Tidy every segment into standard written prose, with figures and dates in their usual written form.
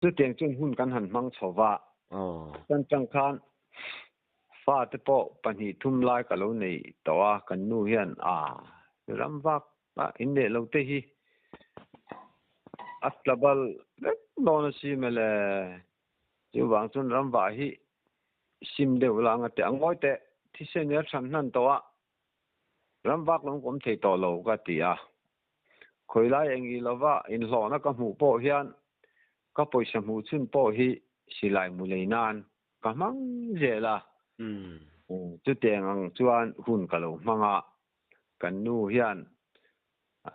Chutiang chuan hun kan han hmang chho va. Chuan chang khan fate pawh pahnih thum lai ka lo nei tawh a, kan nu hian a ram vak a in leh lo te hi a tla bal vek dawn a si mawle. Chuvang chuan ram vah hi sim deuh la anga teh a ngawi teh thisen hi a than hnan tawh a, ram vak lam ka awm thei tawh lo ka ti a. Khawilai eng i lova inhlawhna ka hmuh pawh hian ka pawisa hmuh chhun pawh hi silai mu lei nan ka hmang zel a. Chutiang ang chuan hun ka lo hmang a, kan nu hian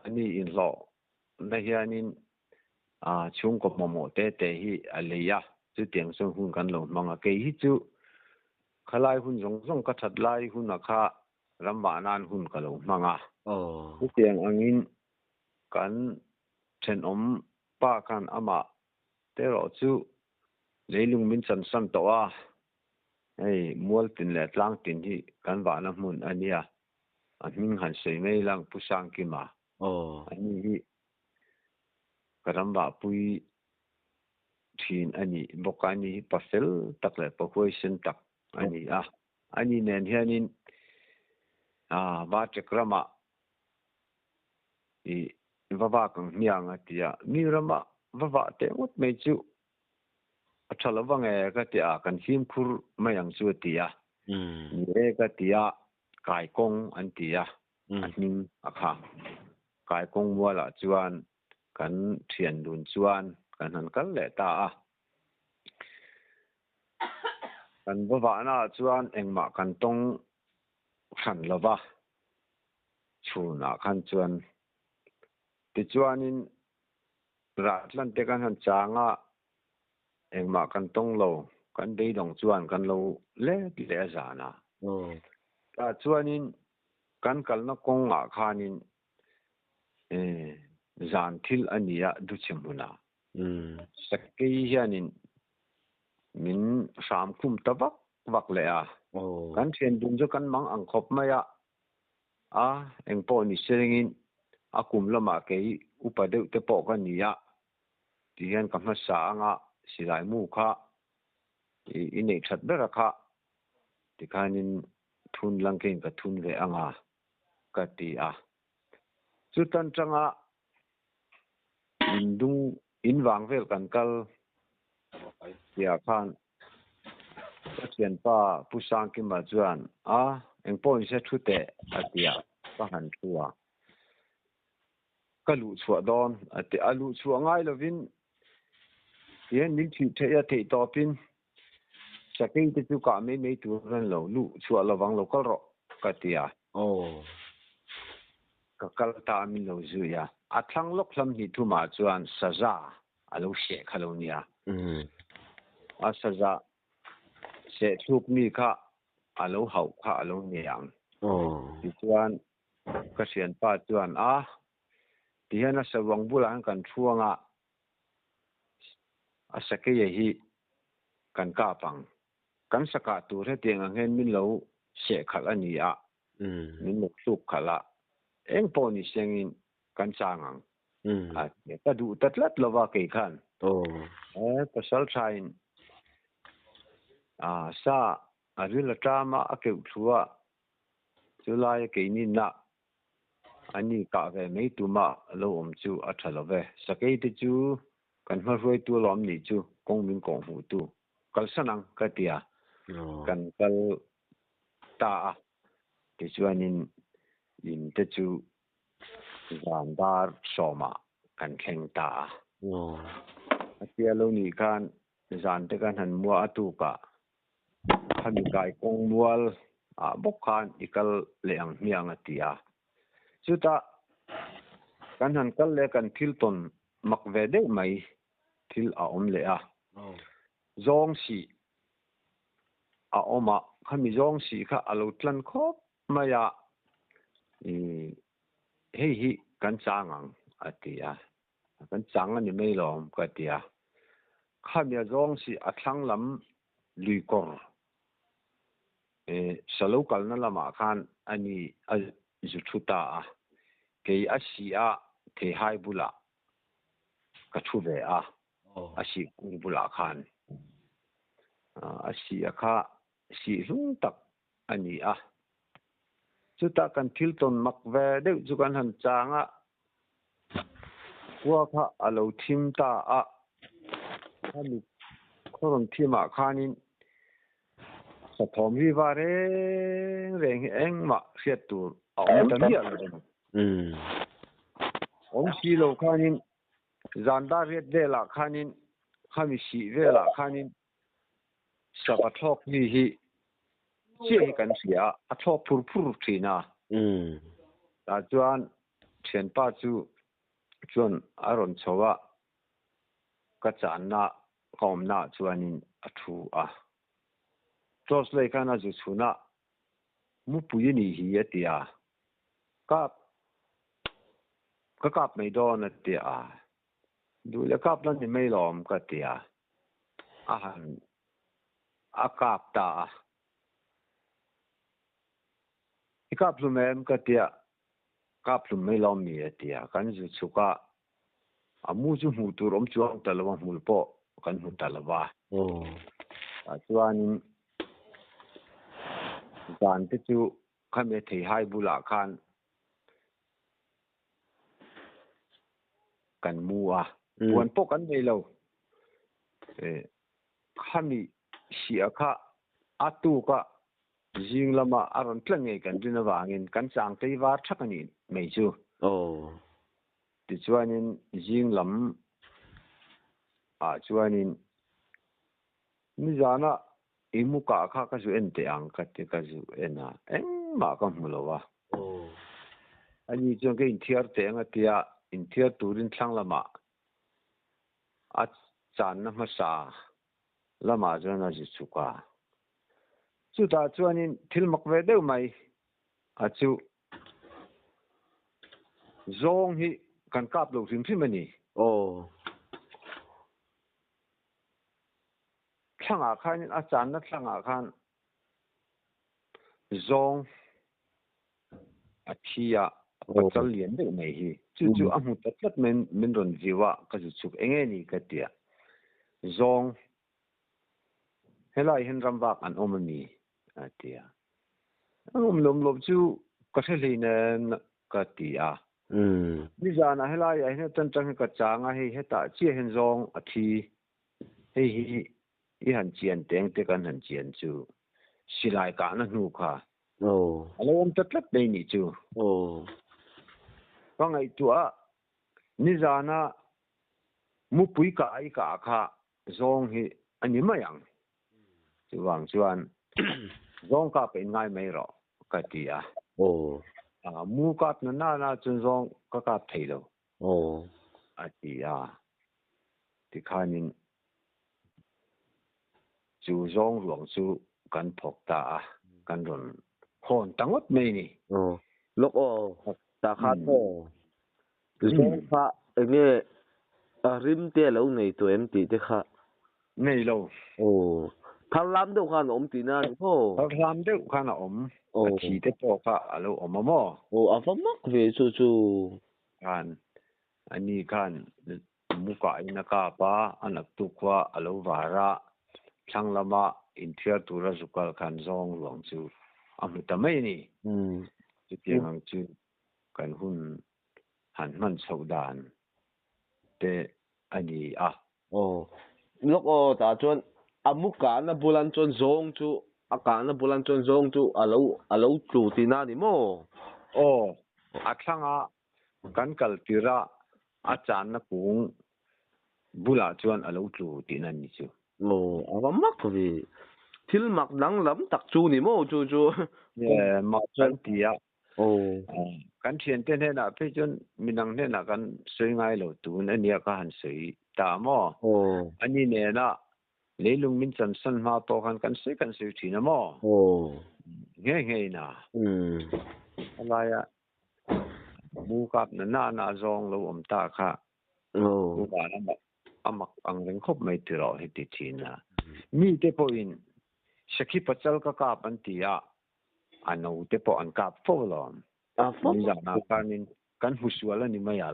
ani inhlawhna hianin chhungkaw mamawh te te hi a lei a, chutiang chuan hun kan lo hmang a. Kei hi chu khalai hun zawng zawng ka that lai huna kha Ramvah nan hun ka lo hmang a. Chutiang angin kan thenawm pa khan amah te erawh chu leilung min chansan tawh a, hei mual tin leh tlang tin hi kan vahna hmun a nia, a hming han sawi mai lang Pu Sangkima a ni hi ka ramvahpui thin a nih bawk a, ani hi pa fel tak leh pa huaisen tak a ni a. Ani nen hianin Vatrek ramah i va vak ang hmiang a ti a, mi rama va vah teh ngawt mai chu a tha lo vang e ka ti a, kan fimkhur mai ang chu a ti a. Ni e ka ti a, Kaikawng an ti a, a hming a kha. Kaikawng mualah chuan kan thian dun chuan kan han kal leh ta a. Kan va vahnaah chuan engmah kan tawng hran lo va, chhunah khan chuan. Tichuanin Rahtlan te kan han chang a, engmah kan tawng lo, kan beidawng chuan kan lo let leh a zan a. Tah chuanin kan kalna kawngah khanin zan thil a ni a, Duchhe hmunah. Sakei hianin min hram khum ta vak vak leh a. Kan thian dun chu kan mang ang khawp mai a, a engpawh ni sengin a kum lamah kei upa deuh te pawh ka ni a, ti hian ka hmasa anga silai mu kha i neih that ber a kha tikhanin thun langkein ka thun ve anga ka ti a. Chutan tanga In dung in vang vel kan kal tihah khan ka thianpa Pu Sangkima chuan a engpawh in se thu teh a ti a, ka han thu a. Ka luh chhuah dawn a ti a, luh chhuah ngai lovin tihian min thih theih a theih tawpin sakei te chu kah mai mai tur an lo luh chhuah lovang lo kal rawh ka ti a. Ka kal ta a min lo zui a, a thlang lawk hlam hnih thumah chuan saza a lo seh kha lo nia. A saza seh thluk mi kha a lo hauh kha a lo ni ang. Tichuan ka thianpa chuan a, tihian a saruang bulah hian kan thuang a, a sakeia hi kan kap ang. Kan sakah tur hetiang ang hian min lo seh khalh a ni a, min lo hluk khalh a, eng pawh ni sengin kan chang ang. A ka duh ta tlat lo va kei khan. E pasal thain a sa a ril a ṭam a, a keuh thu a, chulai a keinin a ani kah ve mai tuma lo awm chu a ṭha lo ve. Sakei te chu kan hmahruaitu alawm nih chu kawng min kawh hmuhtu. Kalsan ang ka ti a, kan kal ta a, tichuanin in te chu zan dar sawmah kan thleng ta a. A tia lo nih khan zan te kan han mua a tukah khami kai kawng mual ah bawk khan i kal leh ang hmiang a ti a. Chutah kan han kal leh kan thil tawn mak ve deuh mai thil a awm leh a. Zawng sih a awm a, khami zawng sih kha a lo tlan khawp mai a, ih hei hi kan chang ang a ti a, kan chang a ni mai lawm ka ti a, khami a zawng sih a thlang lam lui kawr ih sa lo kalna lamah khan a ni a zu thu ta a, kei a sih a theihai bulah ka thu ve a. A sih kung bulah khan a sih a kha sih hlung tak a ni a. Chutah kan thil tawn mak ve deuh chu kan han chang a, khua kha a lo thim ta a, khami khaw rawn thimah khanin sathawm ri va reng reng hi engmah hriat tur a awm ta miah lo a ni. Awm si lo khanin zan dar riat velah khanin khami sih velah khanin sava thlawk mi hi chiah hi kan hria a, a thlawk phur phur thin a. Tah chuan thianpa chu chuan a rawn chho a, ka channa ka awmna ah chuanin a thu a. Torch lei khan a zu chhun a, Mupui a nih hi a ti a, kap ka kap mai dawn a ti a, duh leh kap la ni mai lawm ka ti a, a han a kap ta a. I kap hlum em ka ti a, kap hlum mai lawm mi a ti a, kan zu chhuk a, a mu chu hmuh tur awm chuang ta lo a, hmul pawh kan hmu ta lo va. Tah chuanin zan te chu khami theihai bulah khan kan mu a, puan pawh kan nei lo. Khami hria kha a tuk a zing lama a rawn tla ngei kan rin avangin kan chang tei var thak a nih mai chu. Tichuanin zing lam ah chuanin nizana i mu kah kha ka zu en teh ang ka ti ka zu en a, engmah ka hmu lo a. Ani chuan ka inthiar teh ang a tia, inthiar turin thlang lamah a channa hmasa lamah chuan a zu chhuk a. Chutah chuanin thil mak ve deuh mai a chu Zawng hi kan kap lo hrim hrim a ni. Aw. Thlangah khanin a channa thlangah khan zawng a thi a, a chal lian deuh mai hi. Chu chu a hmu ta tlat mai min rawn viu a, ka zu chhuk eng nge ni ka ti a. Zawng helai hian ramvak an awm a ni a ti a. An awm lawm lawm chu ka hre hlei nen ka ti a. Nizanah helaiah hian tan tang hi ka chang a, hei hetah chiah hian zawng a thi. Hei hi i han chian teng te kan han chian chu silai kahna hnu kha a lo awm ta tlat mai nih chu. Ka ngaihtuah a, nizana mupui kah ai kah kha zawng hi a ni mai ang. Chuvang chuan zawng kap a inngai mai rawh ka ti a. Mu kap na na na chuan zawng ka kap thei lo a ti a. Tikhanin chu zawng ruang chu kan phawk ta a, kan rawn hawn ta ngawt mai ni. Lawk aw, tah khan aw. Zawng kha enge a rim te a lo nei tawh em tih te kha? Nei lo. Aw. Thar lam deuh khan a awm tihna a ni maw? Thar lam deuh khan a awm. A thi te pawh kha a lo awm a maw? Aw, a va mak ve chu chu. Khan, ani khan mukah in a kap a, a naktuk khua a lo var a, thlang lama inthiar tura zukal khan zawng ruang chu a hmu ta mai a ni. Chutiang ang chu kan hun han hman chhoh dan te a ni a. Aw, lawk aw tah chuan a mu kahna bulan chuan zawng chu a kahna bulan chuan zawng chu a lo a lo tlu tihna a ni maw? Aw, a thlanga kan kal tirh a a channa kung bulah chuan a lo tlu tihna a ni chu. Aw, a va mak ve. Thil mak danglam tak chu ni maw chu chu? Mak kan ti a, Kan thiante hnenah phei chuan midang hnenah kan sawi ngai lo tun a nia ka han sawi ta maw? Ani nena leilung min chansan hma pawh khan kan sawi kan sawi thin a maw? Nghe nghe in a. A laia mu kap na na na zawng lo awm ta kha u van a mak ang reng khawp mai tiraw heti thin a. Mite pawhin sakhi pachal ka kap an ti a, A naute pawh an kap fo alawm. Nizanah khanin kan hmu sual a ni mai a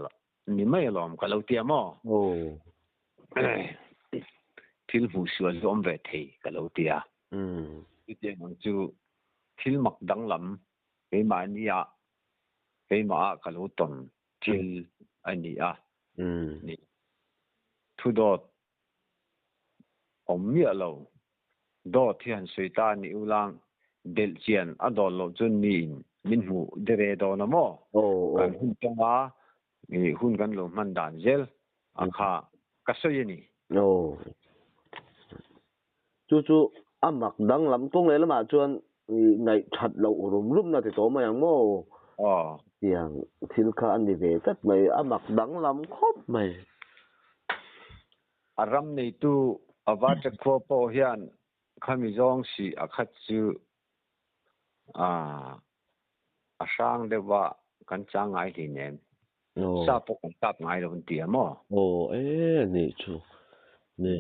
ni mai alawm ka lo ti a maw? Thil hmuh sual hi awm ve thei ka lo ti a. Chutiang ang chu thil mak danglam keimahnia keimahah ka lo tawn thil a ni a. Ni. Thudawt awm miah lo. Dawt hi han sawi ta a nih ulang delh chian a dawn loh chuan miin min hmuh dere dawn a maw? Kan hun tawnga hun kan lo hman dan zel a kha ka sawi a ni. Aw. Chu chu a mak danglam kawng leh lamah chuan ngaih that loh rum rum na ti tawh mai ang maw? Aw. Tiang thil kha a ni ve tlat mai, a mak danglam khawp mai. A ram neitu a Vacha khua pawh hian khami zawng si a khat chu a hrang deuh a, kan chang ngai hlinem. Sa pawh kan kap ngai lo an ti a maw? Aw e nih chu. Ni.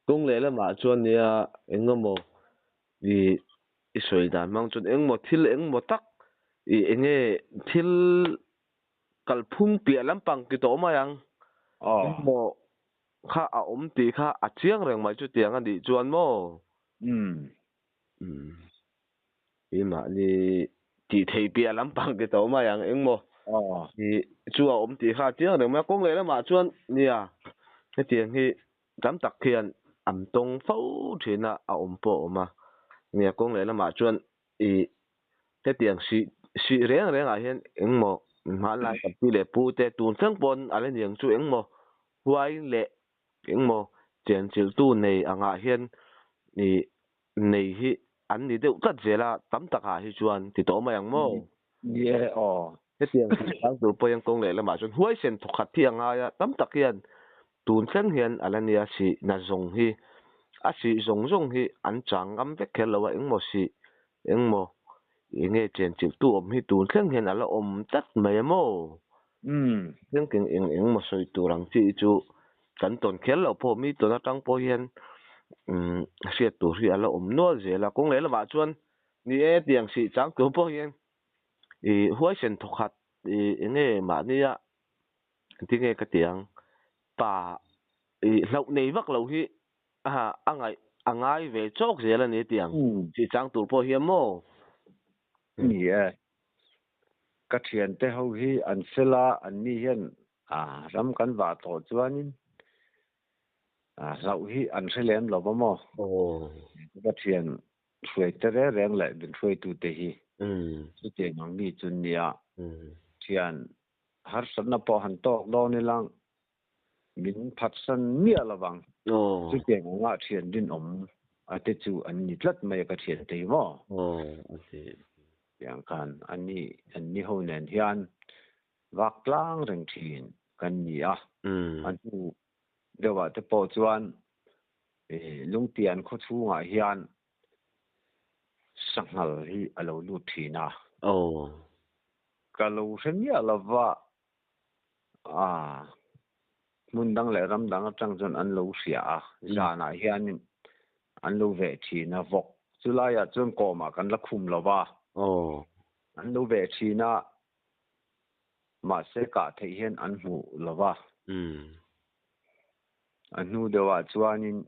Kawng leh lamah chuan nia engemaw i i sawi dan hmang chuan engemaw thil engemaw tak i enge thil kalphung piah lampang ti tawh mai ang. Engemaw kha a awm tih kha a chiang reng mai chutiang a nih chuan maw? Umm. Keimahni tih theih piah lampang ti tawh mai ang engmaw i chu a awm tih kha a chiang reng mai a. Kawng leh lamah chuan nia hetiang hi tam tak hian an tawng fo thin a, a awm pawh a awm a. Nia kawng leh lamah chuan i hetiang sih sih reng rengah hian engmaw hmanlai kan pi leh pu te tun thleng pawn a la niang chu engmaw huai leh engmaw chenchilhtu nei angah hian i nei hi an ni deuh tlat zel a, tam takah hi chuan ti tawh mai ang maw? Ni e aw. Hetiang thingtlang tur pawhin kawng leh lamah chuan huaisen thawkhat hi a ngai a, tam tak hian tun thleng hian a la nia sih na zawng hi a sih zawng zawng hi an chang ngam vek kher lo a, engmaw sih engmaw enge chenchilhtu awm hi tun thleng hian a la awm tlat mai a maw? Umm. Thlengkeng eng eng maw sawi tur ang chi chu kan tawn kher loh pawh mi tawn atang pawh hian umm hriat tur hi a la awm nual zel a. Kawng leh lamah chuan ni e tiang sih chang tur pawh hian ih huaisen thawkhat ih eng nge mahnia tinge ka ti ang pa ih hlauh nei vak lo hi a ngaih a ngai ve chawk zel a ni tiang sih chang tur pawh hian maw? Ni e. Ka thiante ho hi an fel a, an ni hian ram kan vah tawh chuanin hlauh hi an hre lem lo va maw? Ka thian hruaite reng reng leh min hruaitute hi chutiang ang mi chu nia thian harsatna pawh han tawk dawn ila min phatsan miah lo vang. Chutiang anga thian rinawm a te chu an ni tlat mai a ka thiante hi maw? Tiang khan an ni an ni ho nen hian vak tlang reng thin kan ni a. A hnu deuhah te pawh chuan Lungtian khaw chhungah hian sanghal hi a lo lut thin a. Ka lo hre miah lova hmun dang leh ram dang atang chuan an lo hria a, zanah hianin an lo veh thin a, vawk chu laiah chuan kawmah kan la khum lo va, an lo veh thin a, mahse kah theih hian an hmu lo va. A hnu deuhah chuanin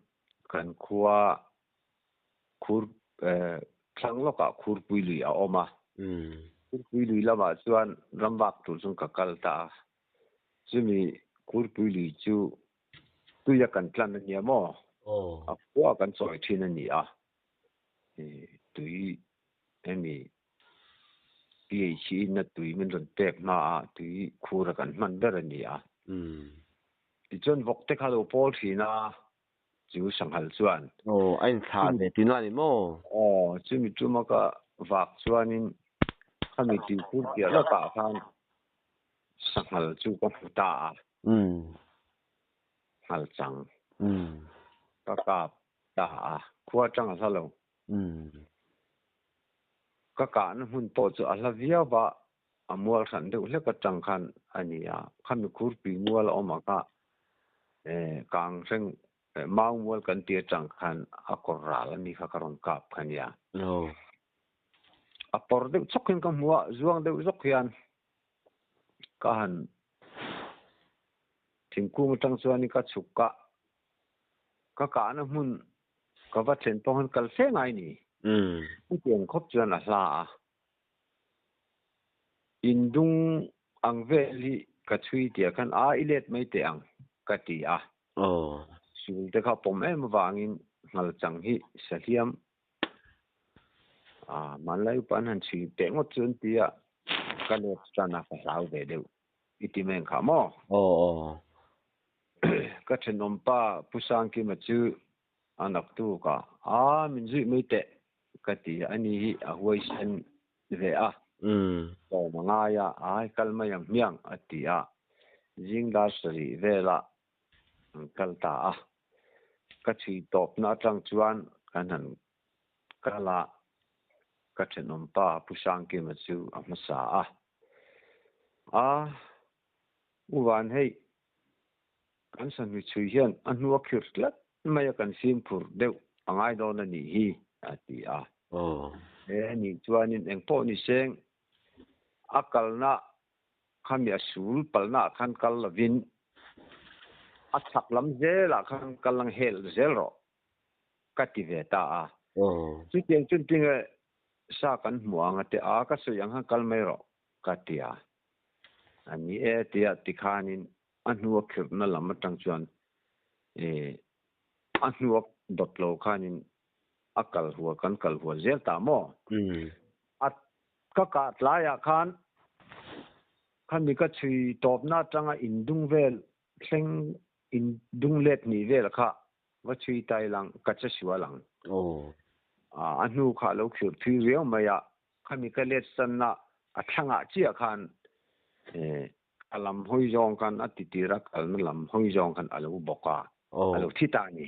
kan khua khur thlang lawkah Khurpui lui a awm a. Khurpui lui lamah chuan ramvak tur chuan ka kal ta a. Chumi Khurpui lui chu tuia kan tlan a nia maw? A khua kan chawi thin a ni a. Tui hemi PHE in a tui min rawn pek hma a tui khura kan hman ber a ni a. Tichuan vawk te kha lo pawl thin a. Chu sanghal chuan. Aw, a inthlah ve tih na a ni maw? Aw, chumi tuma ka vak chuanin khami tih kur piah lawkah khan sanghal chu ka hmu ta a. Nghal chang. Ka kap ta a, khua atang a hla lo. Ka kahna hmun pawh chu a hla viau va, a mual hran deuh hlek atang khan a ni a, khami khurpui mual a awm a kha kang hreng mau mual kan tih atang khan a kawr ral a ni kha ka rawn kap kha nia. A pawr deuh chawk hian ka hmu a, zuang deuh zawk hian ka han thingkung atang chuanin ka chhuk a. Ka kahna hmun ka va thlen pawh khan kal fe ngai ni. Chutiang khawp chuan a hla a. Indung ang vel hi ka chhui tia khan a i let mai teh ang ka ti a. Sul te kha pawm em avangin nghal chang hi sahliam a hmanlai upa an han chhui teh ngawt chu an ti a, ka let tan a ka hlau ve deuh i ti mai ang kha maw? Ka thenawmpa Pu Sangkima chu a naktuk a, a min zuih mai teh ka ti a, ani hi a huaisen ve a, tlawm a ngai a, ai kal mai ang hmiang a ti a, zing dar sarih velah an kal ta a, ka chhui tawpna atang chuan kan han kal a, ka thenawmpa Pu Sangkima chu a hmasa a, a U Van hei kan sahnu chhui hian a hnu a khirh tlat mai a kan fimkhur deuh a ngai dawn a nih hi a ti a. He a nih chuanin eng pawh ni seng a kalna khami a sul palna ah khan kal lovin a chhak lam zelah khan kal ang hel zel rawh ka ti ve ta a. Chutiang chuan tinge sa kan hmu ang a ti a, ka sawi ang khan kal mai rawh ka ti a. A ni e tia tikhanin a hnua khirhna lam atang chuan a hnua dawt lo khanin a kal hua kan kal hua zel ta maw? A ka kah tlaiah khan khami ka chhui tawpna atanga indung vel thleng indung let hnih vel kha va chhui tai lang ka che sual ang. A hnu kha a lo khirh thui riau mai a, khami ka let sanna a thlangah chiah khan a lam hawi zawng khan a titir a kalna lam hawi zawng khan a lo bawk a, a lo thi ta a ni.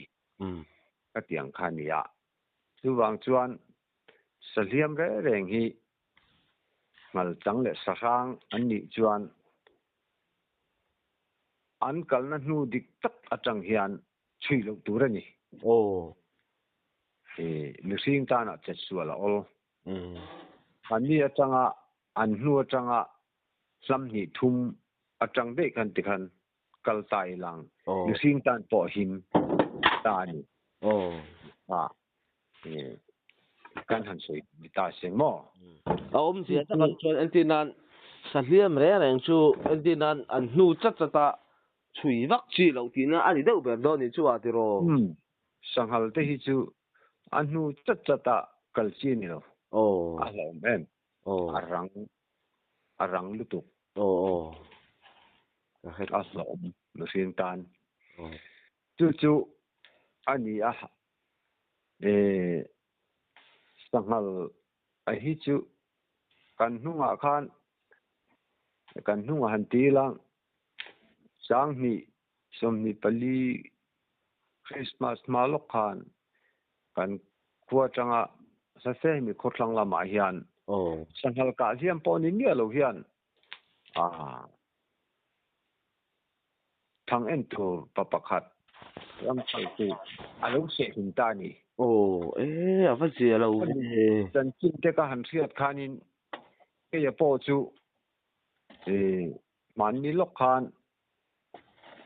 Ka ti ang kha a ni a. Chuvang chuan sahliam reng reng hi ngalchang leh sahrang an nih chuan an kalna hnu dik tak atang hian chhui loh tur a ni. Mihring tanah chetsual a awl. Anni atanga an hnu atanga hlam hnih thum atang daih khan tikhan kal ta ilang mihring tan pawh him ta a ni. Kan han sawi ta seng maw? A awmzia takah chuan entir nan sahliam reng reng chu entir nan an hnu chat chat a chhui vak chi loh tihna a ni deuh ber dawn ni chu a tiraw? Sanghal te hi chu a hnu chat chat a kal chi a ni lo. A hlauhawm em? A rang a rang lutuk. A hlauhawm mihring tan. Chu chu a ni a sanghal a hi chu kan hnungah khan kan hnungah han ti ila sanghnih 24 Christmas hma lawk khan kan khua atanga Sasehmi khawthlang lamah hian sanghal kah hliam pawh ni miah lo hian Thang en tur pa pakhat ram chho chu a lo seh hlum ta a ni. Aw e, a va zia lo ve. Chanchin te ka han hriat khanin keia pawh chu hmanni lawk khan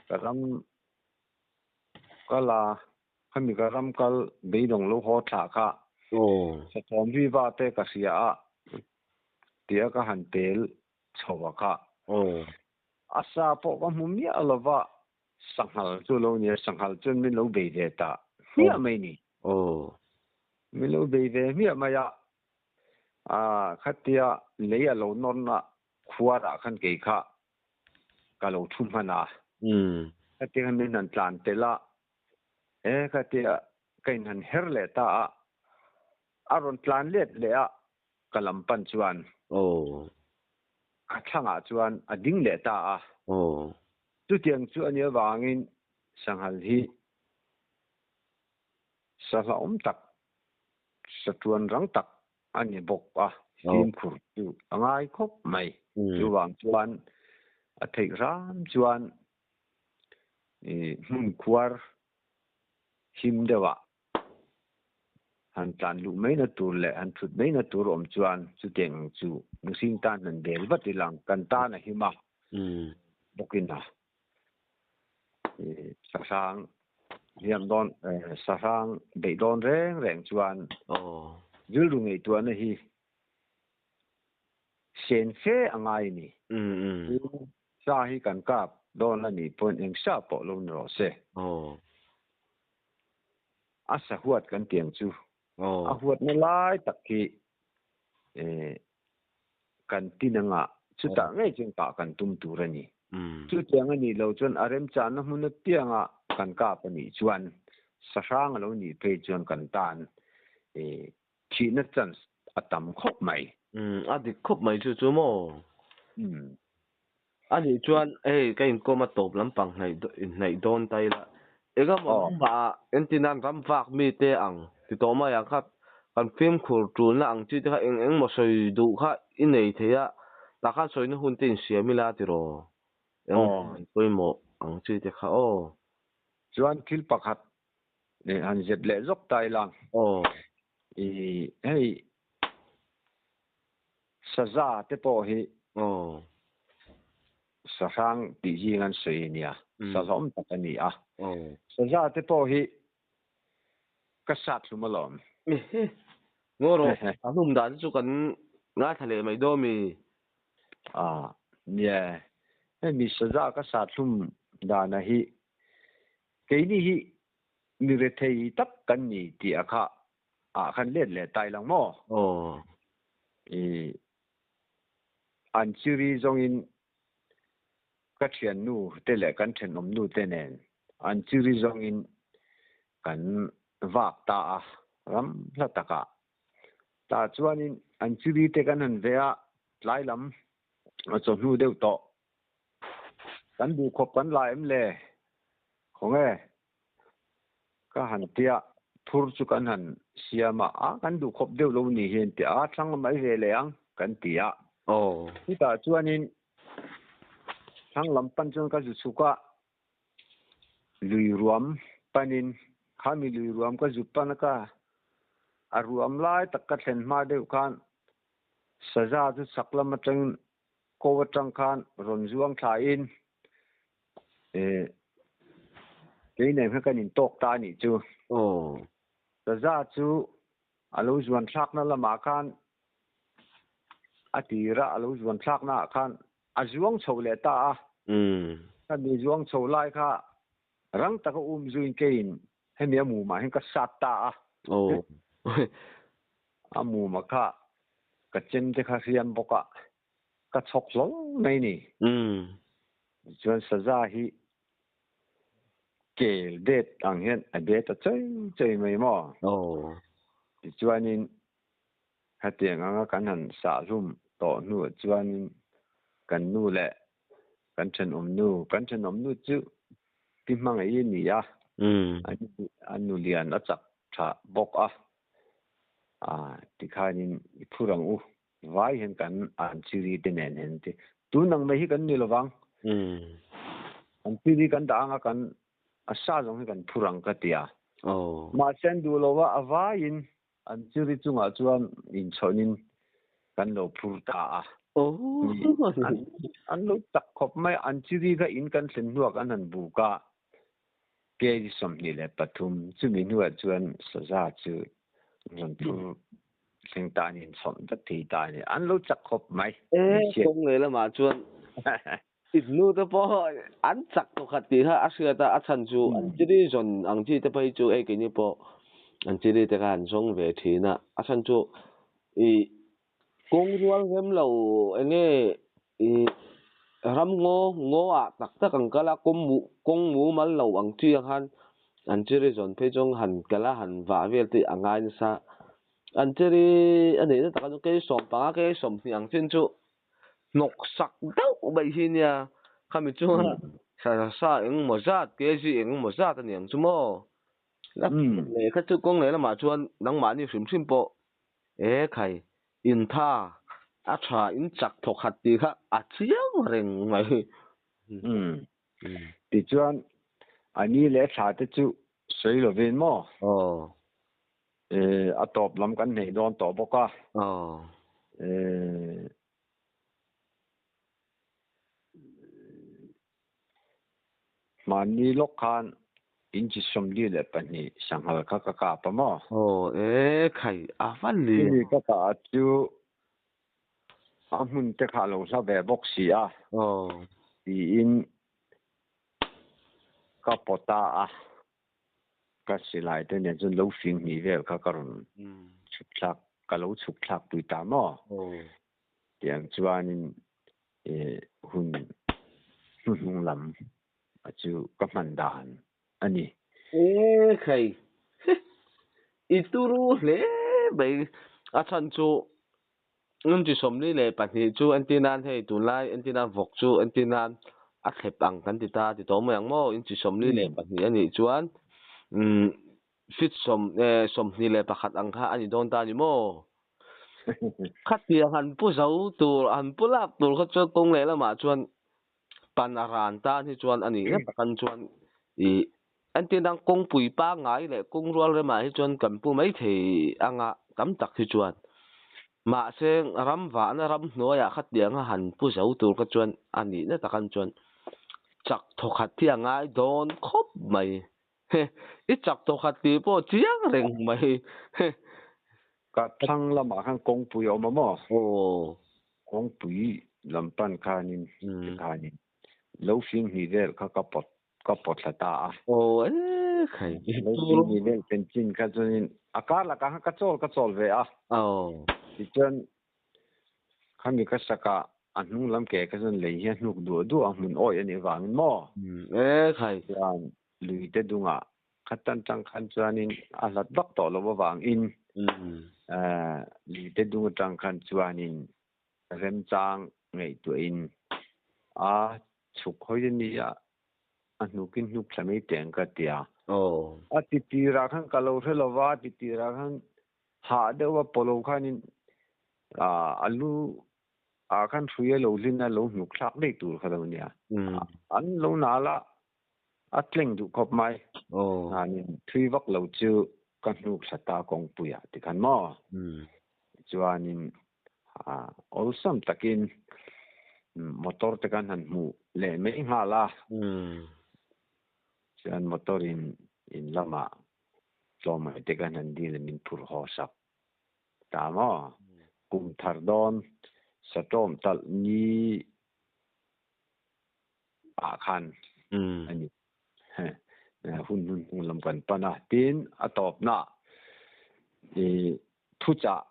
ka ram kal a, khami ka ram kal beidawng lo haw thlah kha Sathawm Riva te ka hria a tia ka han tel chho a kha. A sa pawh ka hmu miah lo va, sanghal chu lo nia, sanghal chuan min lo bei ve ta hmiah mai ni. Min lo bei ve hmiah mai a, khatia lei a lo nawrna khuarah khan kei kha ka lo thu hman a. Khatia khan min han tlan tel a, e khatia ka in han her leh ta a, a rawn tlan let leh a, ka lam pan chuan ka thlangah chuan a ding leh ta a. Chutiang chu a nih avangin sanghal hi sa hlauhawm tak, sa tuan rang tak a ni bawk a, fimkhur chu a ngai khawp mai. Chuvang chuan a theih hram chuan hmun khuar him deuhah Han tlan luh mai na tur leh han thut mai na tur awm chuan chutiang ang chu mihring tan han bel vat ila kan tan a him a bawkin a sahrang Hliam dawn sahrang beih dawn reng reng chuan rilru ngaihtuahna hi sen fe a ngai a ni. Sa hi kan kap dawn a nih pawn eng sa pawh lo ni rawh se. A sahuat kan tiang chu a huatna lai tak hi kan tin anga chutah ngei chuan kah kan tum tur a ni. Chutiang a nih loh chuan a remchahna hmun apianga kan kap a nih chuan sahrang a lo nih phei chuan kan tan thihna chance a tam khawp mai. A dik khawp mai chu chu maw? A nih chuan hei ka inkawm a tawp lampang hnaih dawn ta ila, eng emaw lamah entin an ram vak mite ang ti tawh mai ang kha kan fimkhur tulna ang chi te kha eng eng maw sawi duh kha i nei thei a, tah khan sawina hun te insiam ila tiraw? Eng emaw pawimawh ang chi te kha aw. Chuan thil pakhat han zet leh zawk ta ila. Aw. I hei Saza te pawh hi sahrang tih zing an sawi a nia, saza awm tak a ni a. Saza te pawh hi ka sat hlum alawm. Ngaw rawh, a hlum dan chu kan ngaithla leh mai dawn mi? A, nia, hemi saza ka sat hlum dana hi keini hi mi rethei tak kan ni tih a kha ah khan let leh tai lang maw? Aw. I an chiri zawngin ka thiannu te leh kan thenawmnu te nen an chiri zawngin kan vak ta a, ram hla takah. Tah chuanin an chiri te kan han ve a, tlai lam a chawhnu deuh tawh. Kan duhkhawp kan la em le? Khawnge? Ka han tia, phur chu kan han siam a, a kan duh khawp deuh lo ni hian tia, a thlang mai ve leh ang kan ti a. Chutah chuanin thlang lam pan chuan ka zu chhuk a, lui ruam panin khami lui ruam ka zu pan a ka, a ruam lai tak ka thlen hma deuh khan saza chu chhak lam atangin ko atang khan rawn zuang thlain Kei nen kha kan intawk ta a nih chu. Saza chu a lo zuan thlakna lamah khan a tira a lo zuan thlakna ah khan a zuang chho leh ta a. Khami zuang chho lai kha rang taka um zuiin keiin hemi a mumah hian ka sat ta a. A mumah kha ka chem te kha hriam bawk a. Ka chhawk hlawm mai ni. Chuan saza hi kel det ang hian a det a chei chei mai maw? Tichuanin hetiang anga kan han sah hlum tawh hnuah chuanin kan nu leh kan thenawmnu, kan thenawmnu chu pi hmangaih a ni a, a nu lian a chak tha bawk a, tikhanin i phur ang u. Vai hian kan an chiri te nen hian ti. Tun ang mai hi kan ni lovang. An chiri kan dah anga kan a sa zawng hi kan phur ang ka ti a. Mahse an duh lova a vaiin an chiri chungah chuan inchhawnin kan lo phur ta a. An lo tak khawp mai a, an chiri kha in kan thlen hnuah kan han buk a, kg 23 chumi hnuah chuan saza chu rawn phur Thleng ta an inchhawm vek thei ta a ni. An lo chak khawp mai. E, kawng leh lamah chuan nu te pawh an chak tawh khat tih kha a hriat a, a chhan chu an chiri zawn ang chi te phei chu hei keini pawh an chiri te kha an zawng ve thin a, a chhan chu i kawng rual rem lo eng nge i ram ngaw ngaw ah tak tak an kal a, kawng mu kawng mumal lo ang chi ang khan an chiri zawn phei chuan han kal a han vah vel te a ngai nasa. An chiri a neihna takah chuan kei 15 kei 20 ang chin chu hnawk sak deuh mai hi nia khami chunga sa sa engemaw zat kg engemaw zat a ni ang chu maw leh kha chu kawng leh lamah chuan nangmahni hrim hrim pawh e khai intha a tha in chak thawk khat tih kha a chiang reng mai. Tichuan a ni leh thla te chu sawi lovin maw? Aw. A tawp lam kan hneih dawn tawh bawk a. Hmanni lawk khan. Inchi 42 sanghal kha ka kap a maw? Aw e khai a va lian. Chumi ka kah chu a hmun te kha a lo hla ve bawk si a. Aw. Tiin ka pawt a a, ka silai te nen chuan lo fing hnih vel kha ka rawn chhuk thlak, ka lo chhuk thlak pui ta maw? Aw. Tiang chuanin hun hnuhnung lam a chu ka hman dan a ni. E khai, i turu hle mai. A chhan chu inchi 42 chu entir nan hei tunlai entir nan vawk chu entir nan a thlep ang kan ti ta ti tawh mai ang maw? Inchi 42 a nih chuan umm feet sawm eh 21 ang kha a ni dawn ta a ni maw? Khatiang han pu zo tur han pu lak tur kha chuan kawng lehlamah chuan Pan a ran tan hi chuan a nih na takan chuan ih entir dang kawngpui pangngai leh kawng rual remah hi chuan kan pu mai thei anga tam tak hi chuan mahse ram vahna ram hnuaiah khatianga han pu zo tur kha chuan a nih na takan chuan chak thawkhat hi a ngai dawn khawp mai. He i chak thawkhat tih pawh chiang reng mai. He. Ka thlang lamah khan kawngpui a awm a maw? Aw. Kawngpui lam pan khanin tikhanin lo fing hnih vel kha ka pawt ka pawt thla ta a. Aw e khai. Lo fing hnih vel pen chin kha chuanin a kar lakah khan ka chawl ka chawl ve a. Aw. Tichuan khami ka sakah a hnung lam ke kha chuan lei hi a hnuk duah duah a hmun awih a nih avangin maw? E khai. Chuan luite dungah kha tan tang khan chuanin a hlat vak tawh loh avangin luite dung atang khan chuanin remchang ngaihtuahin a chhuk hawi a nia, a hnukin hnuk thla mai teh ang ka ti a. A titirah khan ka lo hre lo va, a titirah khan hah deuh a pawlo khanin a lu ah khan hrui a lo hlin a, lo hnuk thlak daih tur kha lo nia. An lo nal a, A tleng duh khawp mai. Hnanin thui vak lo chu ka hnuk thla ta kawngpuiah ti khan maw? Chuanin awlsam takin motor te khan han hmuh leh mai nghal a. Chuan motor in in lamah tlawmngaih te khan han dil a min phur haw sak ta maw? Kum thar dawn satawm talh ni ah khan a ni. Hun hun hung lam kan pan a. Tin, a tawpna i thuchah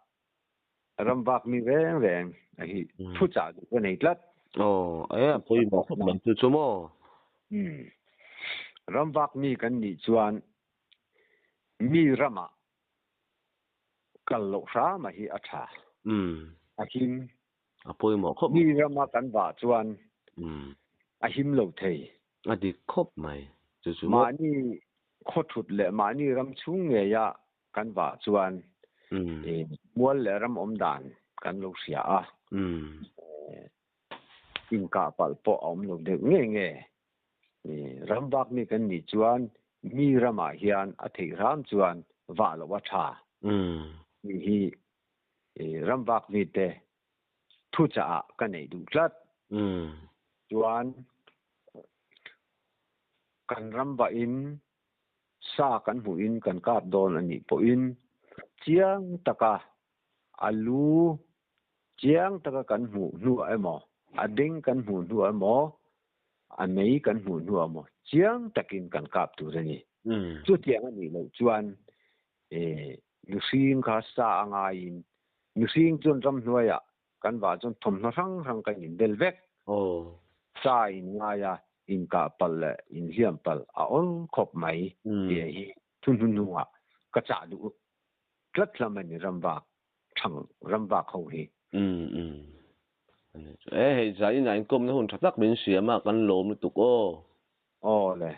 ramvak mi reng reng a hi thuchah duh ka nei tlat. Aw, e a pawimawh khawp mai chu chu maw? Ramvak mi kan nih chuan mi ramah kal loh hram a hi a tha. A him. A pawimawh khawp mai. Mi rama kan vah chuan a him lo thei. A dik khawp mai. Chu chu maw? Mahni khawthut leh mahni ram chhung ngeia kan vah chuan mual leh ram awm dan kan lo hria a. Inkah palh pawh a awm lo deuh nge nge. Ram vak mi kan nih chuan mi ramah hian a theih hram chuan vah loh a tha. Tih hi ram vak mite thuchah ah ka neih duh tlat. Chuan kan ram vahin sa kan hmuhin kan kap dawn a nih pawhin chiang taka a lu chiang taka kan hmuh hnuah emaw, a ding kan hmuh hnuah emaw, a mei kan hmuh hnuah emaw chiang takin kan kap tur a ni. Chutiang a nih loh chuan mihring kha sa a ngaiin mihring chuan ramhnuaiah kan vah chuan thawmhnaw hrang hrang kan inbel vek. Sa in ngai a, inkah palh leh inhliam palh a awl khawp mai tih hi thuhnuhnungah ka chah duh tlat hlawm a ni ramvak thang ramvak ho hi. E hei zainah inkawmna hun tha tak min siam a, kan lawm lutuk aw. Aw le.